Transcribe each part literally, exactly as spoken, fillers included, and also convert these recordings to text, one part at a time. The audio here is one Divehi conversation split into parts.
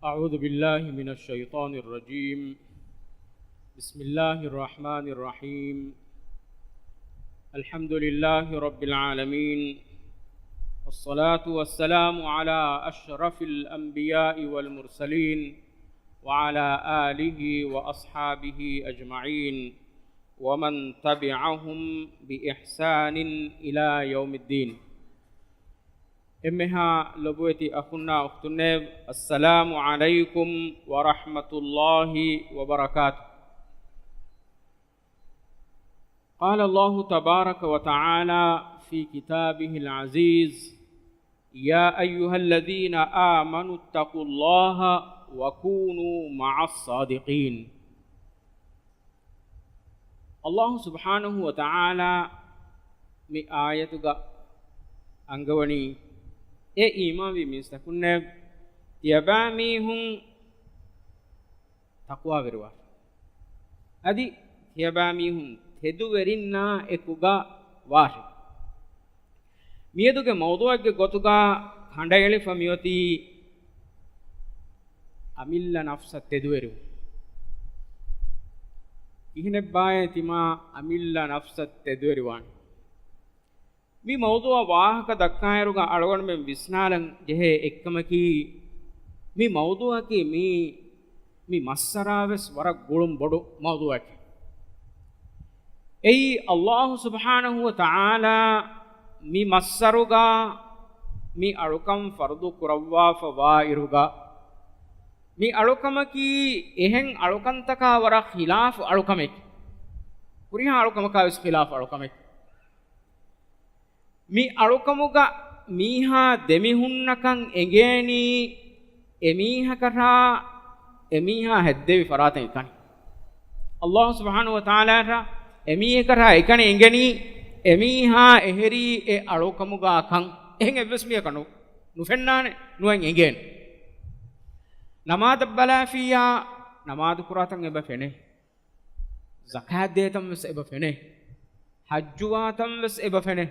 أعوذ بالله من الشيطان الرجيم. بسم الله الرحمن الرحيم. الحمد لله رب العالمين. والصلاة والسلام على أشرف الأنبياء والمرسلين وعلى آله وأصحابه أجمعين ومن تبعهم بإحسان إلى يوم الدين. އެންމެހާ ލޮބުވެތި އަޚުންނާ އުޚްތުންނޭވެ! السلام عليكم ورحمة الله وبركاته. قال الله تبارك وتعالى في كتابه العزيز: يا أيها الذين آمنوا اتقوا الله وكونوا مع الصادقين. އައްލާހު ސުބްޙާނަހު ވަތަޢާލާ މި އާޔަތުގަ އަންގަވަނީ، އޭ އީމާންވި މީސްތަކުންނޭވެ! ތިޔަބައިމީހުން ތަޤްވާވެރިވާށޭ. އަދި ތިޔަބައިމީހުން ތެދުވެރިންނާ އެކުގަ ވާށޭ. މިއަދުގެ މައުޟޫޢެއްގެ ގޮތުގަ ކަނޑައެޅިފަ މިއޮތީ އަމިއްލަ ނަފްސަށް ތެދުވެރިވުން. ކިހިނެއްބާއޭ ތިމާ އަމިއްލަ ނަފްސަށް ތެދުވެރިވާނީ؟ މި މައުޟޫޢަށް ވާހަކަ ދައްކާއިރުގަ އަޅުގަނޑުމެން ވިސްނާލަން ޖެހޭ އެއްކަމަކީ، މި މައުޟޫޢަކީ މީ، މި މައްސަރާވެސް ވަރަށް ގުޅުން ބޮޑު މައުޟޫޢެކޭ. އެއީ، އައްލާހު ސުބްޙާނަހު ވަތަޢާލާ މި މައްސަރުގަ މި އަޅުކަން ފަރުޟު ކުރައްވާފަ ވާއިރުގަ، މި އަޅުކަމަކީ އެހެން އަޅުކަންތަކާ ވަރަށް ޚިލާފު އަޅުކަމެކޭ. ހުރިހާ އަޅުކަމަކާ ވެސް ޚިލާފު އަޅުކަމެކޭ. މި އަޅުކަމުގަ މީހާ ދެމިހުންނަކަން އެނގޭނީ، އެމީހަކަށާ އެމީހާ ހެއްދެވި ފަރާތެއް އެކަނި. އައްލާހު ސުބްޙާނަހު ވަތަޢާލާއަށާ އެމީހަކަށާ އެކަނި އެނގެނީ، އެމީހާ އެހެރީ އެ އަޅުކަމުގަ ކަން. އެހެން އެއްވެސް މީހަކަށް ނު-، ނުފެންނާނެ، ނުއެން އެނގޭނެ. ނަމާދަށް ބަލާފިއްޔާ، ނަމާދު ކުރާތަން އެބަ ފެނޭ. ޒަކާތް ދޭތަން ވެސް އެބަ ފެނޭ. ޙައްޖުވާތަން ވެސް އެބަ ފެނޭ.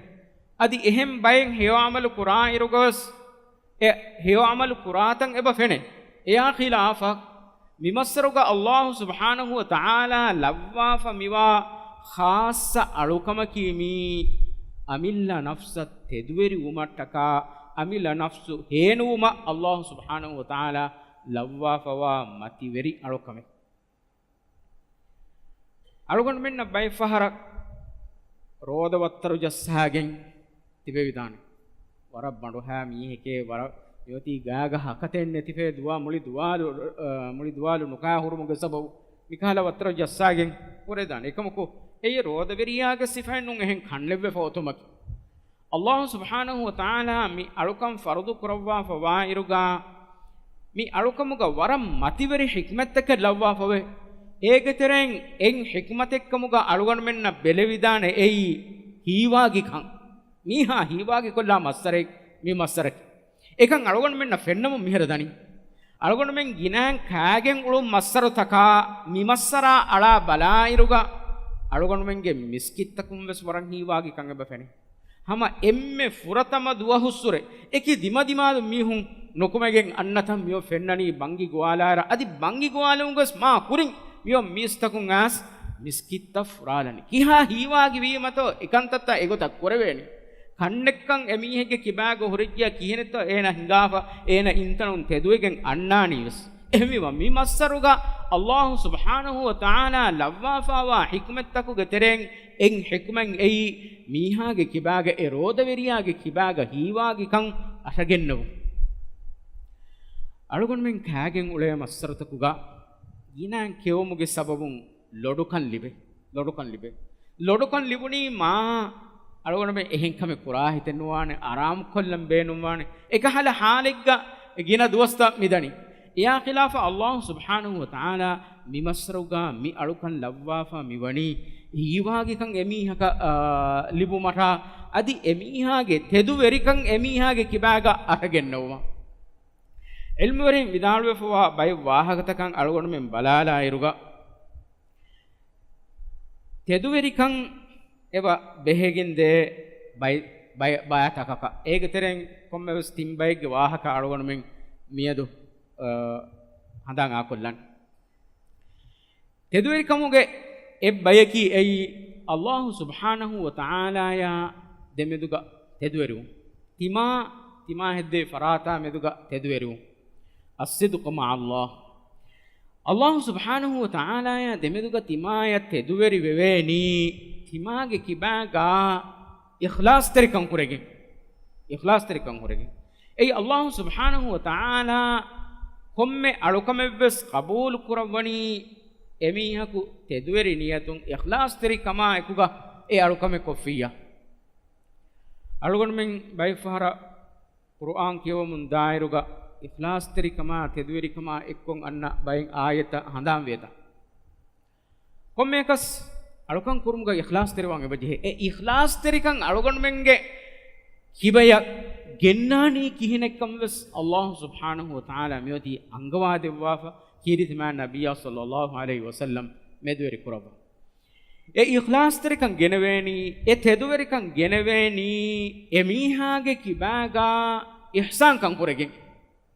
އަދި އެހެން ބައެއް ހެޔޮ ޢަމަލު ކުރާއިރުގަވެސް، އެ ހެޔޮ ޢަމަލު ކުރާތަން އެބަ ފެނޭ. އެޔާ ޚިލާފަށް، މި މައްސަރުގަ އައްލާހު ސުބްޙާނަހު ވަތަޢާލާ ލައްވާފަ މިވާ ޚާއްޞަ އަޅުކަމަކީ މީ، އަމިއްލަ ނަފްސަށް ތެދުވެރިވުމަށްޓަކާ، އަމިއްލަ ނަފްސު ހޭނުވުމަށް އައްލާހު ސުބްޙާނަހު ވަތަޢާލާ ލައްވާފަވާ މަތިވެރި އަޅުކަމެއް. އަޅުގަނޑުމެންނަށް ބައެއް ފަހަރަށް ރޯދަ ވައްތަރު ޖައްސާގެން ތިބެވިދާނެ. ވަރަށް ބަނޑުހާ މީހެކޭ، ވަރަށް މިއޮތީ ގާގަ ހަކަތެއް ނެތިފައި ދުވާ މުޅި ދުވާލު، އަ، މުޅި ދުވާލު ނުކާ ހުރުމުގެ ސަބަބު މިކަހަލަ ވައްތަރު ޖައްސާގެން ހުރެދާނެ. އެކަމަކު އެއީ ރޯދަވެރިޔާގެ ސިފައެއް ނޫން އެހެން ކަންނެއްވެފަ އޮތުމަކީ. އައްލާހު ސުބްޙާނަހު ވަތަޢާލާ މި އަޅުކަން ފަރުޟު ކުރައްވާފަ ވާއިރުގަ، މި އަޅުކަމުގަ ވަރަށް މަތިވެރި ޙިކްމަތްތަކެއް ލައްވާފަވޭ. އޭގެ ތެރެއިން އެއް ޙިކްމަތެއްކަމުގަ އަޅުގަނޑުމެންނަށް ބެލެވިދާނެ އެއީ ހީވާގިކަން. މީހާ ހީވާގިކޮށްލާ މައްސަރެއް މި މައްސަރަކީ. އެކަން އަޅުގަނޑުމެންނަށް ފެންނަމުން މިހިރަ ދަނީ. އަޅުގަނޑުމެން ގިނައިން ކާގެން އުޅުން މައްސަރުތަކާ މި މައްސަރާ އަޅާ ބަލާއިރުގަ، އަޅުގަނޑުމެންގެ މިސްކިތްތަކުން ވެސް ވަރަށް ހީވާގިކަން އެބަ ފެނޭ. ހަމަ އެންމެ ފުރަތަމަ ދުވަހުއްސުރެ އެކި ދިމަދިމާލު މީހުން ނުކުމެގެން އަންނަތަން މިއޮށް ފެންނަނީ ބަންގި ގޮވާލާއިރަށް. އަދި ބަންގި ގޮވާލުމުގަސް މާ ކުރިން މިއޮށް މީސްތަކުން އައިސް މިސްކިތްތައް ފުރާލަނީ. ކިހާ ހީވާގި ވީމަތޯ އެކަންތައްތައް އެގޮތަށް ކުރެވޭނީ؟ ކަންނެއްކަން އެމީހެއްގެ ކިބާގަ ހުރެއްޖިޔާ ކިހިނެއްތޯ އޭނަ ހިނގާފަ، އޭނަ އިންތަނުން ތެދުވެގެން އަންނާނީވެސް. އެހެންވީމަ، މި މައްސަރުގަ އައްލާހު ސުބްޙާނަހު ވަތަޢާލާ ލައްވާފާވާ ޙިކްމަތްތަކުގެ ތެރެއިން އެއް ޙިކްމަތް އެއީ، މީހާގެ ކިބާގަ، އެ ރޯދަވެރިޔާގެ ކިބާގަ ހީވާގިކަން އަށަގެންނެވުން. އަޅުގަނޑުމެން ކާގެން އުޅޭ މައްސަރުތަކުގަ ގިނައިން ކެއުމުގެ ސަބަބުން ލޮޑުކަން ލިބޭ. ލޮޑުކަން ލިބޭ. ލޮޑުކަން ލިބުނީ މާ އަޅުގަނޑުމެން އެހެން ކަމެއް ކުރާ ހިތެއް ނުވާނެ، އަރާމުކޮށްލަން ބޭނުންވާނެ. އެކަހަލަ ހާލެއްގަ ގިނަ ދުވަސްތައް މިދަނީ. އެޔާ ޚިލާފަށް އައްލާހު ސުބްޙާނަހު ވަތަޢާލާ މި މައްސަރުގަ މި އަޅުކަން ލައްވާފަ މިވަނީ ހީވާގިކަން އެމީހަކަށް، އާ، ލިބުމަށާ، އަދި އެމީހާގެ ތެދުވެރިކަން އެމީހާގެ ކިބާގަ އަށަގެންނެވުމަށް. ޢިލްމުވެރިން ވިދާޅުވެފަވާ ބައެއް ވާހަކަތަކަށް އަޅުގަނޑުމެން ބަލާލާއިރުގަ، ތެދުވެރިކަން އެބަ ބެހެގެންދޭ ބައި-، ބައި-، ބަޔަތަކަކަށް. އޭގެ ތެރެއިން ކޮންމެވެސް ތިން ބައެއްގެ ވާހަކަ އަޅުގަނޑުމެން މިއަދު، އަ، ހަނދާން އާކޮށްލަން. ތެދުވެރިކަމުގެ އެއް ބަޔަކީ އެއީ، އައްލާހު ސުބްޙާނަހު ވަ ތަޢާލާޔާ ދެމެދުގަ ތެދުވެރިވުން. ތިމާ، ތިމާ ހެއްދެވި ފަރާތާ މެދުގަ ތެދުވެރިވުން. الصدق مع الله. އައްލާހު ސުބްޙާނަހު ވަ ތަޢާލާޔާ ދެމެދުގަ ތިމާޔަށް ތެދުވެރި ވެވޭނީ، ތިމާގެ ކިބާގާ އިޚްލާޞްތެރިކަން ހުރެގެން. އިޚްލާޞްތެރިކަން ހުރެގެން. އެއީ، އައްލާހު ސުބްޙާނަހު ވަ ތަޢާލާ ކޮންމެ އަޅުކަމެއްވެސް ޤަބޫލު ކުރައްވަނީ، އެމީހަކު ތެދުވެރި ނިޔަތުން އިޚްލާޞްތެރިކަމާ އެކުގަ އެ އަޅުކަމެއް ކޮށްފިއްޔާ. އަޅުގަނޑުމެން ބައެއްފަހަރަށް ޤުރުއާން ކިޔަވަމުން ދާއިރުގަ އިޚްލާޞްތެރިކަމާ ތެދުވެރިކަމާ އެއްކޮށް އަންނަ ބައެއް އާޔަތްތައް ހަނދާން ވޭތަ؟ ކޮންމެއަކަސް އަޅުކަން ކުރުމުގަ އިޚްލާޞްތެރިވާން އެބަޖެހޭ. އެ އިޚްލާޞްތެރިކަން އަޅުގަނޑުމެންގެ ކިބަޔަށް ގެންނާނީ ކިހިނެއްކަން ވެސް އައްލާހު ސުބްޙާނަހު ވަ ތަޢާލާ މިއޮތީ އަންގަވާދެއްވާފަ، ކީރިތިމާ ނަބިއްޔާ ޞައްލައްލާހު ޢަލައިހި ވަސައްލަމް މެދުވެރި ކުރައްވާ. އެ އިޚްލާޞްތެރިކަން ގެނެވޭނީ، އެ ތެދުވެރިކަން ގެނެވޭނީ، އެ މީހާގެ ކިބާގާ އިޙްސާންކަން ކުރެގެން.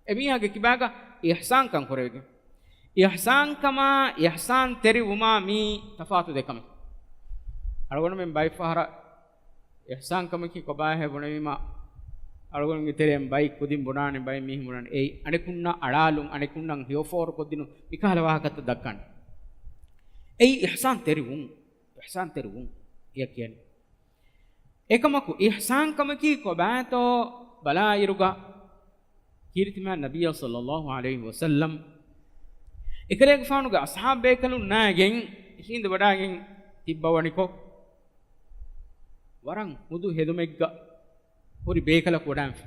އެ މީހާގެ ކިބާގަ އިޙްސާންކަން ކުރެވިގެން. އިޙްސާންކަމާ އިޙްސާންތެރިވުމާ މީ ތަފާތު ދެކަމެއް. އަޅުގަނޑުމެން ބައެއްފަހަރަށް އިޙްސާންކަމަކީ ކޮބާހޭ ބުނެވީމާ، އަޅުގަނޑުގެ ތެރެއިން ބައި ކުދިން ބުނާނެ، ބައި މީހުން ބުނާނެ. އެއީ އަނެކުންނަށް އަޅާލުން، އަނެކުންނަށް ހެޔޮފޯރު ކޮށްދިނުން، މިކަހަލަ ވާހަކަތައް ދައްކާނެ. އެއީ އިޙްސާންތެރިވުން. އިޙްސާންތެރިވުން އެޔަށް ކިޔަނީ. އެކަމަކު، އިޙްސާންކަމަކީ ކޮބާތޯ ބަލާއިރުގަ، ކީރިތިމާ ނަބިއްޔާ ޞައްލައްލާހު ޢަލައިހި ވަސައްލަމް އެކަލޭގެފާނުގެ އަޞްޙާބޭކަލުންނާގެން އިށީނދެވަޑާގެން ތިއްބަވަނިކޮށް، ވަރަށް ހުދު ހެދުމެއްގަ ހުރި ބޭކަލަކު ވަޑާންފި.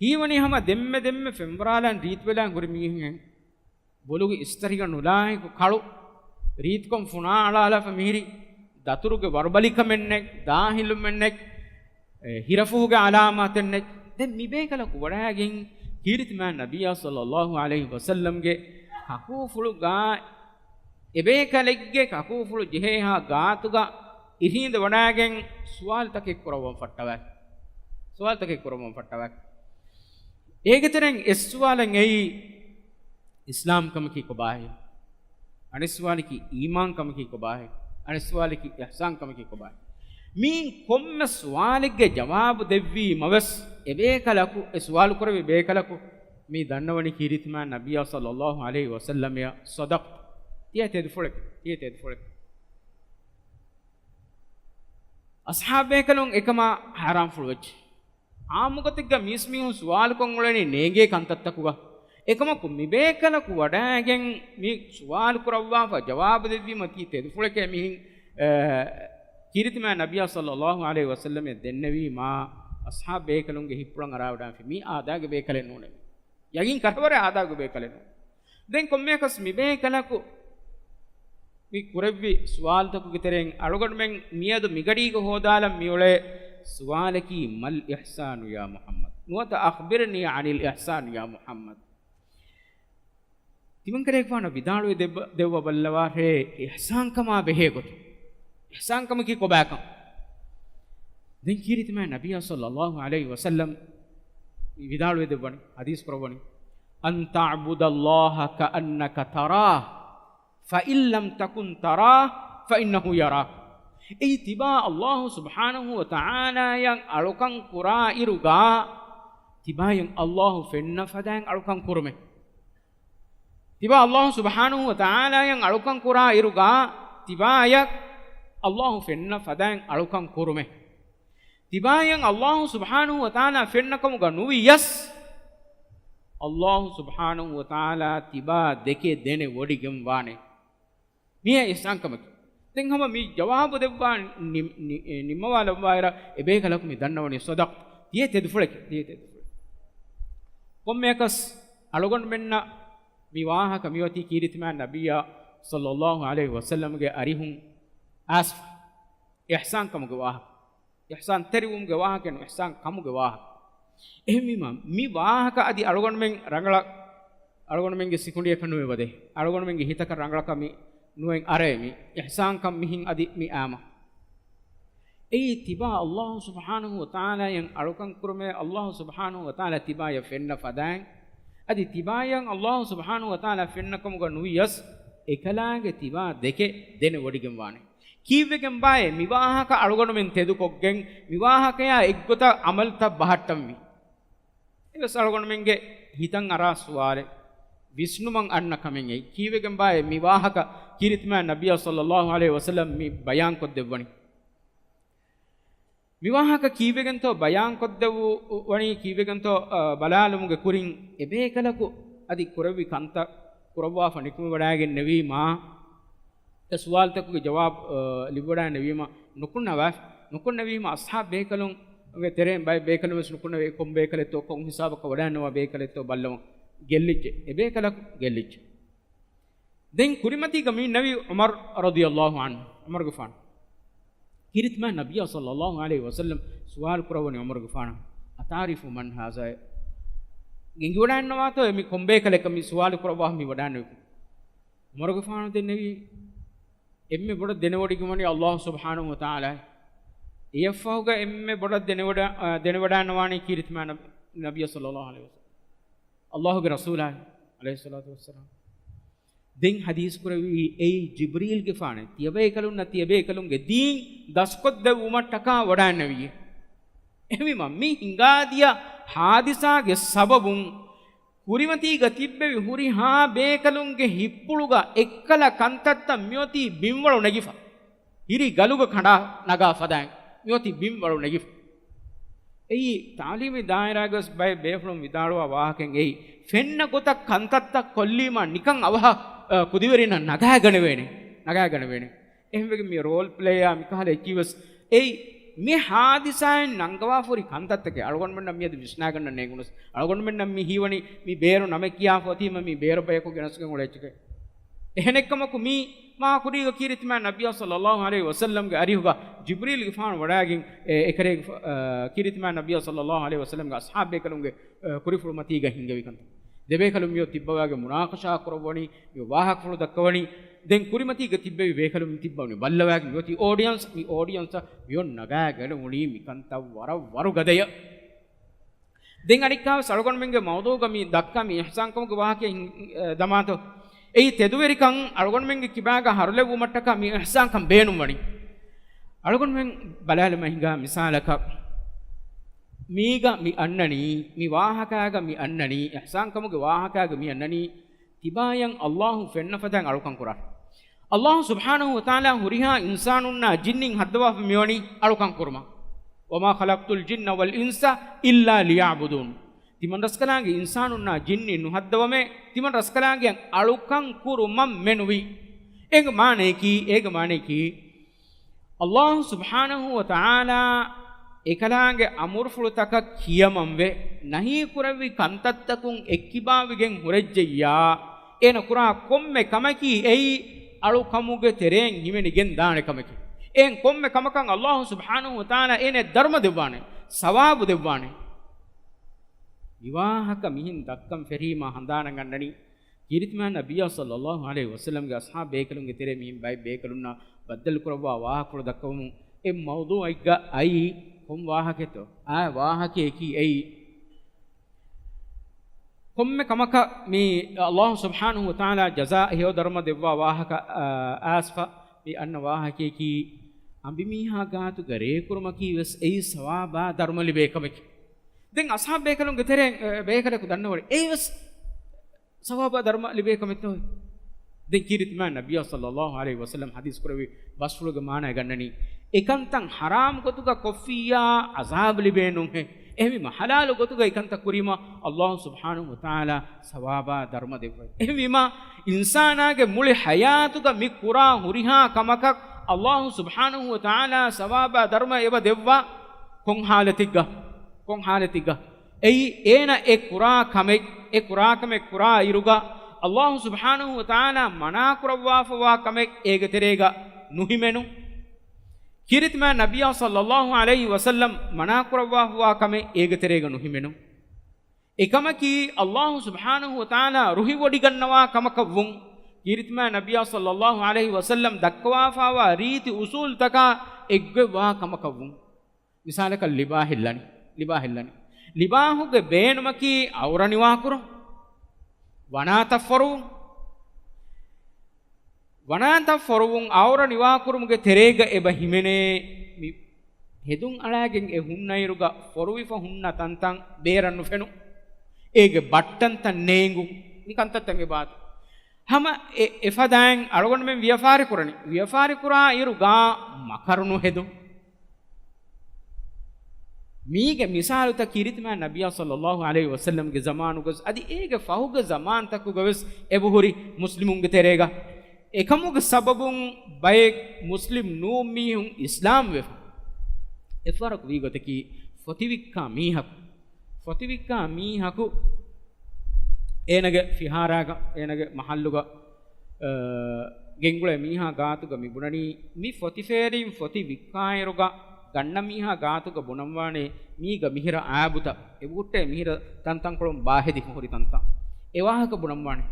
ހީވަނީ ހަމަ ދެންމެ ދެންމެ ފެންވަރާލާން ރީތިވެލާން ހުރި މީހެއްހެން. ބޮލުގެ އިސްތަށިގަނޑު ލާހިކު ކަޅު، ރީތިކޮން ފުނާ އަޅާލާފަ މިހިރީ، ދަތުރުގެ ވަރުބަލިކަމެއްނެތް، ދާހިލުމެއްނެތް، އެ، ހިރަފުހުގެ އަލާމާތެއްނެތް. ދެން މިބޭކަލަކު ވަޑާގެން ކީރިތިމާ ނަބިއްޔާ ޞައްލައްލާހު ޢަލައިހި ވަސައްލަމްގެ ކަކޫފުޅުގަ، އެބޭކަލެއްގެ ކަކޫފުޅު ޖެހޭހާ ގާތުގަ އިށީނދެ ވަޑާގެން ސުވާލުތަކެއް ކުރައްވަން ފައްޓަވާ. ސުވާލުތަކެއް ކުރައްވަން ފައްޓަވާ. އޭގެ ތެރެއިން އެއް ސުވާލެއް އެއީ، އިސްލާމްކަމަކީ ކޮބާހޭ؟ އަނެއް ސުވާލަކީ، އީމާންކަމަކީ ކޮބާހޭ؟ އަނެއް ސުވާލަކީ، އިޙްސާންކަމަކީ ކޮބާހޭ؟ މިއިން ކޮންމެ ސުވާލެއްގެ ޖަވާބު ދެއްވީމަވެސް، އެބޭކަލަކު، އެ ސުވާލު ކުރެއްވި ބޭކަލަކު މި ދަންނަވަނީ ކީރިތިމާ ނަބިއްޔާ ޞައްލައްލާހު ޢަލައިހި ވަސައްލަމައަށް ޞަދަޤްތަ، ތިޔަ ތެދުފުޅެއް، ތިޔަ ތެދުފުޅެއް. އަޞްޙާބޭކަލުން އެކަމާ ހައިރާންފުޅުވެއްޖެ. އާއްމުގޮތެއްގަ މީސްމީހުން ސުވާލުކޮށް އުޅެނީ ނޭނގޭ ކަންތައްތަކުގަ. އެކަމަކު މިބޭކަލަކު ވަޑައިގެން މި ސުވާލު ކުރައްވާފަ ޖަވާބު ދެއްވީމަ ތީ ތެދުފުޅެކޭ މިހިން، އަ، ކީރިތިމާ ނަބިއްޔާ ޞައްލައްލާހު ޢަލައިހި ވަސައްލަމައަށް ދެންނެވީމާ އަޞްޙާބު ބޭކަލުންގެ ހިތްޕުޅަށް އަރާވަޑާންފި މީ އާދައިގެ ބޭކަލެއް ނޫނެވެ. ޔަގީން ކަށަވަރެއް އާދައިގެ ބޭކަލެއް ނޫން. ދެން ކޮންމެއަކަސް މިބޭކަލަކު މި ކުރެއްވި ސުވާލުތަކުގެ ތެރެއިން އަޅުގަނޑުމެން މިއަދު މިގަޑީގަ ހޯދާލަން މިއުޅޭ ސުވާލަކީ، "ما الإحسان يا محمد؟" ނުވަތަ، "أخبرني عن الإحسان يا محمد؟" ތިމަންކަލޭގެފާނަށް ވިދާޅުވެ ދެއްވަ-، ދެއްވަބައްލަވާށޭ އިޙްސާންކަމާ ބެހޭގޮތުން. އިޙްސާންކަމަކީ ކޮބާކަން؟ ދެން ކީރިތިމާ ނަބިއްޔާ ޞައްލައްލާހު ޢަލައިހި ވަސައްލަމް ވިދާޅުވެ ދެއްވަނީ، ޙަދީޘް ކުރައްވަނީ، "أن تعبد الله كأنك تراه، فإن لم تكن تراه، فإنه يراك." އެއީ ތިބާ އައްލާހު ސުބްޙާނަހު ވަ ތަޢާލާޔަށް އަޅުކަން ކުރާ އިރުގަ، ތިބާޔަށް އައްލާހު ފެންނަ ފަދައިން އަޅުކަން ކުރުމޭ. ތިބާ އައްލާހު ސުބްޙާނަހު ވަ ތަޢާލާޔަށް އަޅުކަން ކުރާ އިރުގަ، ތިބާޔަށް އައްލާހު ފެންނަ ފަދައިން އަޅުކަން ކުރުމޭ. ތިބާޔަށް އައްލާހު ސުބްޙާނަހު ވަ ތަޢާލާ ފެންނަ ކަމުގަ ނުވިޔަސް، އައްލާހު ސުބްޙާނަހު ވަ ތަޢާލާ ތިބާ ދެކެ ދެނެ ވޮޑިގެން ވާނެ. މިއީ އިޙްސާންކަމަކީ. ދެން ހަމަ މި ޖަވާބު ދެއްވާ ނި-، ނި-، ނިންމަވާލައްވާއިރަށް އެބޭކަލަކު މި ދަންނަވަނީ ޞަދަޤް. ތިޔަ ތެދުފުޅެކޭ، ތިޔަ ތެދުފުޅެކޭ. ކޮންމެއަކަސް އަޅުގަނޑުމެންނަށް މި ވާހަކަ މިއޮތީ ކީރިތިމާ ނަބިއްޔާ ޞައްލައްލާހު ޢަލައިހި ވަސައްލަމްގެ އަރިހުން އައިސްފަ އިޙްސާންކަމުގެ ވާހަކަ. އިޙްސާންތެރިވުމުގެ ވާހަކަ ނޫން، އިޙްސާން ކަމުގެ ވާހަކަ. އެހެންވީމަ، މި ވާހަކަ އަދި އަޅުގަނޑުމެން ރަނގަޅަށް، އަޅުގަނޑުމެންގެ ސިކުނޑިއަކަށް ނުވެވަދޭ. އަޅުގަނޑުމެންގެ ހިތަކަށް ރަނގަޅަކަށް މި ނުވެން އަރައޭ މި. އިޙްސާންކަން މިހިން އަދި މި އާމަ. އެއީ ތިބާ އައްލާހު ސުބްޙާނަހު ވަ ތަޢާލާޔަށް އަޅުކަން ކުރުމޭ، އައްލާހު ސުބްޙާނަހު ވަ ތަޢާލާ ތިބާޔަށް ފެންނަ ފަދައިން. އަދި ތިބާޔަށް އައްލާހު ސުބްޙާނަހު ވަތަޢާލާ ފެންނަ ކަމުގަ ނުވިޔަސް، އެކަލާނގެ ތިބާ ދެކެ ދެނެވޮޑިގެން ވާނެ. ކީއްވެގެން ބާއޭ މި ވާހަކަ އަޅުގަނޑުމެން ތެދުކޮށްގެން، މި ވާހަކަޔާ އެއްގޮތަށް ޢަމަލުތައް ބަހައްޓަންވީ؟ އެވެސް އަޅުގަނޑުމެންގެ ހިތަށް އަރާ ސުވާލެއް، ވިސްނުމަށް އަންނަ ކަމެއް އެއީ. ކީއްވެގެން ބާއޭ މި ވާހަކަ ކީރިތިމާ ނަބިއްޔާ ޞައްލައްލާހު ޢަލައިހި ވަސައްލަމް މި ބަޔާންކޮށްދެއްވަނީ؟ މި ވާހަކަ ކީއްވެގެންތޯ ބަޔާންކޮށްދެއްވު-، ވަނީ ކީއްވެގެންތޯ، އަ، ބަލާލުމުގެ ކުރިން އެބޭކަލަކު އަދި ކުރެއްވި ކަންތައް ކުރައްވާފަ ނިކުމެވަޑައިގެންނެވީމާ، އެ ސުވާލުތަކުގެ ޖަވާބު، އަ، ލިބިވަޑައިނެވީމަ، ނުކުންނަވާ-، ނުކުންނެވީމަ، އަޞްޙާބު ބޭކަލުންގެ ތެރެއިން ބައެއް ބޭކަލުން ވެސް ނުކުންނެވޭ، ކޮން ބޭކަލެއްތޯ، ކޮން ހިސާބަކަށް ވަޑައިންނަވާ ބޭކަލެއްތޯ ބައްލަވަން. ގެއްލިއްޖެ. އެބޭކަލަކު ގެއްލިއްޖެ. ދެން ކުރިމަތީގަ މި ނަވީ ޢުމަރު ރަޟިޔައްލާހު ޢަންހު، ޢުމަރުގެފާނު. ކީރިތިމާ ނަބިއްޔާ ޞައްލައްލާހު ޢަލައިހި ވަސައްލަމް ސުވާލު ކުރައްވަނީ ޢުމަރުގެފާނަށް، "أتعرف من هذا؟" ގެންގިވަޑައިންނަވާތޯ މި ކޮންބޭކަލެއްކަ މި ސުވާލު ކުރައްވާ މި ވަޑައިންނެވި؟ ޢުމަރުގެފާނު ދެންނެވީ، އެންމެ ބޮޑަށް ދެނެވޮޑިގެންވަނީ އައްލާހު ސުބްޙާނަހު ވަތަޢާލާ. އެއަށްފަހުގަ އެންމެ ބޮޑަށް ދެނެވަޑަ-، އާ، ދެނެވަޑައިންނަވާނީ ކީރިތިމާ ނަބި-، ނަބިއްޔާ ޞައްލައްލާހު ޢަލައިހި ވަސައްލަމް. އައްލާހުގެ ރަސޫލާ ޢަލައިހިއްޞަލާތު ވައްސަލާމް. ދެން ޙަދީޘް ކުރެއްވީ އެއީ ޖިބްރީލްގެފާނެއް، ތިޔަބޭކަލުންނަށް ތިޔަބޭކަލުންގެ ދީން ދަސްކޮށްދެއްވުމަށްޓަކާ ވަޑައިންނެވިއޭ. އެހެންވީމަ، މި ހިނގާދިޔަ ޙާދިސާގެ ސަބަބުން ކުރިމަތީގަ ތިއްބެވި ހުރިހާ ބޭކަލުންގެ ހިތްޕުޅުގަ އެއްކަލަ ކަންތައްތައް މިއޮތީ ބިންވަޅު ނެގިފަ. ހިރި ގަލުގަ ކަނޑާ ނަގާ ފަދައިން މިއޮތީ ބިންވަޅު ނެގިފަ. އެއީ ތާލީމީ ދާއިރާގަވެސް ބައެއް ބޭފުޅުން ވިދާޅުވާ ވާހަކައެއް އެއީ. ފެންނަ ގޮތަށް ކަންތައްތައް ކޮށްލީމާ ނިކަން އަވަހަށް، އަ، ކުދިވެރިންނަށް ނަގާގަނެވޭނެ. ނަގާގަނެވޭނެ. އެހެންވެގެން މި ރޯލް ޕްލޭއާ މިކަހަލަ އެކީވެސް އެއީ. މި ހާދިސާއިން ނަންގަވާފަ ހުރި ކަންތައްތަކެއް އަޅުގަނޑުމެންނަށް މިއަދު ވިސްނާގަންނަ ނޭނގުނަސް، އަޅުގަނޑުމެންނަށް މި ހީވަނީ މި ބޭރު ނަމެއް ކިޔާފަ އޮތީމަ މި ބޭރު ބަޔަކު ގެނެސްގެން އުޅޭ އެއްޗެކޭ. އެހެނެއްކަމަކު މީ މާ ކުރީގަ ކީރިތިމާ ނަބިއްޔާ ޞައްލައްލާހު ޢަލައިހި ވަސައްލަމްގެ އަރިހުގަ ޖިބްރީލްގެފާނު ވަޑައިގެން އެ އެކަލޭގެފާ-، އަ، ކީރިތިމާ ނަބިއްޔާ ޞައްލައްލާހު ޢަލައިހި ވަސައްލަމްގެ އަޞްޙާބު ބޭކަލުންގެ، އަ، ކުރިފުޅު މަތީގަ ހިންގެވި ކަންތައް. ދެބޭކަލުން މިއޮތް ތިއްބަވާގެ މުނާޤަޝާ ކުރައްވަނީ، މި ވާހަކަފުޅު ދައްކަވަނީ. ދެން ކުރިމަތީގަ ތިއްބެވި ބޭކަލުން މި ތިއްބަވަނީ ބައްލަވާގެން މިއޮތީ އޯޑިއަންސް، މި އޯޑިއަންސަށް މިއޮން ނަގާގަނެވުނީ މިކަންތައް ވަރަށް ވަރުގަދަޔަށް. ދެން އަނެއްކާވެސް އަޅުގަނޑުމެންގެ މައުޟޫގަ މި ދައްކާ މި އިޙްސާންކަމުގެ ވާހަކައެއް ހިން-، އެ، ދަމާތޯ. އެއީ ތެދުވެރިކަން އަޅުގަނޑުމެންގެ ކިބާގަ ހަރުލެއްވުމަށްޓަކާ މި އިޙްސާންކަން ބޭނުންވަނީ. އަޅުގަނޑުމެން ބަލާލަމާ ހިނގާ މިސާލަކަށް، މީގަ މި އަންނަނީ، މި ވާހަކާގަ މި އަންނަނީ، އިޙްސާންކަމުގެ ވާހަކާގަ މި އަންނަނީ، ތިބާޔަށް އައްލާހު ފެންނަ ފަދައިން އަޅުކަން ކުރާ. އައްލާހު ސުބްޙާނަހު ވަތަޢާލާ ހުރިހާ އިންސާނުންނާ ޖިންނިން ހައްދަވާފަ މިވަނީ އަޅުކަން ކުރުމަށް. "وما خلقت الجن والإنس إلا ليعبدون." ތިމަންރަސްކަލާނގެ އިންސާނުންނާ ޖިންނިން ނުހައްދަވަމޭ، ތިމަންރަސްކަލާނގެ އަޅުކަން ކުރުމަށް މެނުވީ. އޭގެ މާނަޔަކީ، އޭގެ މާނަޔަކީ، އައްލާހު ސުބްޙާނަހު ވަތަޢާލާ އެކަލާނގެ އަމުރުފުޅުތަކަށް ކިޔަމަންވެ، ނަހީ ކުރެއްވި ކަންތައްތަކުން އެއްކިބާވިގެން ހުރެއްޖެއްޔާ، އޭނަ ކުރާ ކޮންމެ ކަމަކީ އެއީ އަޅުކަމުގެ ތެރެއިން ހިމެނިގެން ދާނެ ކަމެކޭ. އެހެން ކޮންމެ ކަމަކަށް އައްލާހު ސުބްޙާނަހު ވަތަޢާލާ އޭނަ ދަރުމަ ދެއްވާނެ، ސަވާބު ދެއްވާނެ. މިވާހަކަ މިހެން ދައްކަން ފެށީމާ ހަނދާނަށް އަންނަނީ، ކީރިތިމާ ނަބިއްޔާ ޞައްލައްލާހު ޢަލައިހި ވަސައްލަމްގެ އަޞްޙާބު ބޭކަލުންގެ ތެރޭ މިހެން ބައެއް ބޭކަލުންނާ ބައްދަލުކުރައްވާ ވާހަކަފުޅު ދައްކަވަމުން އެ މައުޟޫޢެއްގަ އައީ ކޮން ވާހަކައެއްތޯ؟ އާ ވާހަކައަކީ އެއީ، ކޮންމެ ކަމަކަށް މި އައްލާހު ސުބްޙާނަހު ވަތަޢާލާ ޖަޒާ ހެޔޮ ދަރުމަ ދެއްވާ ވާހަކަ، އާ، އާސްފަ މި އަންނަ ވާހަކައަކީ، އަނބިމީހާ ގާތުގަ ރޭކުރުމަކީ ވެސް އެއީ ސަވާބާ ދަރުމަ ލިބޭ ކަމެކޭ. ދެން އަޞްޙާބު ބޭކަލުންގެ ތެރެއިން، އެ، ބޭކަލަކު ދަންނަވަނީ އެއީ ވެސް ސަވާބާ ދަރުމަ ލިބޭ ކަމެއްތޯ؟ ދެން ކީރިތިމާ ނަބިއްޔާ ޞައްލައްލާހު ޢަލައިހި ވަސައްލަމް ޙަދީޘް ކުރެއްވި ބަސްފުޅުގެ މާނައަށް ގަންނަނީ، އެކަންތައް ޙަރާމް ގޮތުގަ ކޮށްފިއްޔާ ޢަޛާބު ލިބޭނުހޭ. އެހެންވީމަ ޙަލާލު ގޮތުގަ އެކަންތައް ކުރީމަ އައްލާހު ސުބްޙާނަހު ވަތަޢާލާ ސަވާބާ ދަރުމަ ދެއްވައި. އެހެންވީމަ އިންސާނާގެ މުޅި ޙަޔާތުގަ މި ކުރާ ހުރިހާ ކަމަކަށް އައްލާހު ސުބްޙާނަހު ވަތަޢާލާ ސަވާބާ ދަރުމަ އެބަ ދެއްވާ ކޮން ޙާލަތެއްގަ؟ ކޮން ޙާލަތެއްގަ؟ އެއީ އޭނަ އެ ކުރާ ކަމެއް، އެ ކުރާ ކަމެއް ކުރާ އިރުގަ، އައްލާހު ސުބްޙާނަހު ވަތަޢާލާ މަނާ ކުރައްވާފަވާ ކަމެއް އޭގެ ތެރޭގަ ނުހިމެނުން. ކީރިތިމާ ނަބިއްޔާ ޞައްލައްލާހު ޢަލައިހި ވަސައްލަމް މަނާ ކުރައްވާފަވާ ކަމެއް އޭގެ ތެރޭގަ ނުހިމެނުން. އެކަމަކީ، އައްލާހު ސުބްޙާނަހު ވަތަޢާލާ ރުހިވޮޑިގަންނަވާ ކަމަކަށްވުން. ކީރިތިމާ ނަބިއްޔާ ޞައްލައްލާހު ޢަލައިހި ވަސައްލަމް ދައްކަވާފަވާ ރީތި އުޞޫލުތަކާ އެއްގޮތްވާ ކަމަކަށްވުން. މިސާލަކަށް ލިބާ ހެއްލަނީ. ލިބާ ހެއްލަނީ. ލިބާހުގެ ބޭނުމަކީ އައުރަ ނިވާކުރުން. ވަނާތައް ފޮރުވުން. ވަނާތައް ފޮރުވުން އައުރަ ނިވާކުރުމުގެ ތެރޭގަ އެބަ ހިމެނޭ މި ހެދުން އަޅާގެން އެ ހުންނައިރުގަ ފޮރުވިފަ ހުންނަ ތަންތަން ބޭރަށް ނުފެނު. އޭގެ ބައްޓަންތައް ނޭނގުން. މި ކަންތައްތައް އެބާތު. ހަމަ އެ، އެފަދައިން އަޅުގަނޑުމެން ވިޔަފާރި ކުރަނީ. ވިޔަފާރި ކުރާ އިރުގަ މަކަރު ނުހެދުން. މީގެ މިސާލުތައް ކީރިތި މާތް ނަބިއްޔާ ޞައްލައްލާހު ޢަލައިހި ވަސައްލަމްގެ ޒަމާނުގަ އަދި އޭގެ ފަހުގެ ޒަމާންތަކުގަ ވެސް އެބަހުރި މުސްލިމުންގެ ތެރޭގަ. އެކަމުގެ ސަބަބުން ބައެއް މުސްލިމް ނޫން މީހުން އިސްލާމް ވެފަ. އެއްފަހަރަކު ވީ ގޮތަކީ ފޮތިވިއްކާ މީހަކު. ފޮތިވިއްކާ މީހަކު އޭނަގެ ފިހާރާގަ، އޭނަގެ މަހައްލުގަ، އަ، ގެންގުޅޭ މީހާ ގާތުގަ މި ބުނަނީ، މި ފޮތިފޭލިން ފޮތި ވިއްކާއިރުގަ ގަންނަ މީހާ ގާތުގަ ބުނަންވާނޭ، މީގަ މިހިރަ އާބުތައް އެބަހުއްޓޭ، މިހިރަ ތަންތަންކޮޅުން ބާހެދި ހުރި ތަންތަން. އެ ވާހަކަ ބުނަންވާނެ.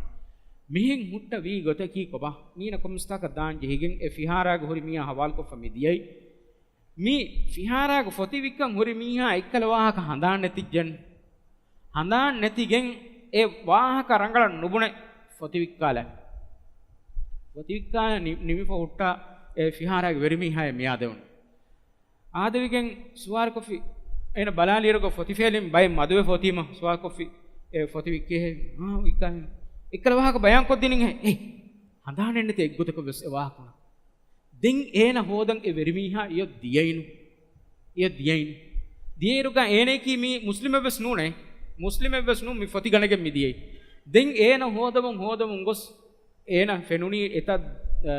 މިހެން ހުއްޓަ ވީ ގޮތަކީ ކޮބާ؟ މީނަ ކޮންމެސްތާކަށް ދާން ޖެހިގެން އެ ފިހާރާގަ ހުރި މީހާ ހަވާލުކޮށްފަ މި ދިޔައީ. މި ފިހާރާގަ ފޮތި ވިއްކަން ހުރި މީހާ އެއްކަލަ ވާހަކަ ހަނދާން ނެތިއްޖެން. ހަނދާން ނެތިގެން އެ ވާހަކަ ރަނގަޅަށް ނުބުނެ ފޮތި ވިއްކާލަ. ފޮތި ވިއްކާލަ ނި-، ނިމިފަ ހުއްޓާ އެ ފިހާރާގެ ވެރިމީހާއެއް މިއާދެވުނު. އާދެވިގެން ސުވާލުކޮށްފި، އޭނަ ބަލާލިއިރުގަ ފޮތިފޭލިން ބައެއް މަދުވެފަ އޮތީމަ ސުވާލުކޮށްފި، އެ ފޮތި ވިއްކޭހޭ؟ އާ، ވިއްކާހޭ. އެއްކަލަ ވާހަކަ ބަޔާންކޮށްދިނިން ހޭ. އޭ، ހަނދާނެއްނެތި އެއްގޮތަކަށް ވެސް އެ ވާހަކަ. ދެން އޭނަ ހޯދަން އެ ވެރިމީހާ އިޔޮ ދިޔައިނު. އިޔޮ ދިޔައިނު. ދިޔައިރުގަ އޭނައަކީ މީ މުސްލިމެއްވެސް ނޫނޭ. މުސްލިމެއްވެސް ނޫން، މި ފޮތި ގަނެގެން މި ދިޔައީ. ދެން އޭނަ ހޯދަމުން ހޯދަމުން ގޮސް އޭނަ ފެނުނީ އެތައް، އަ،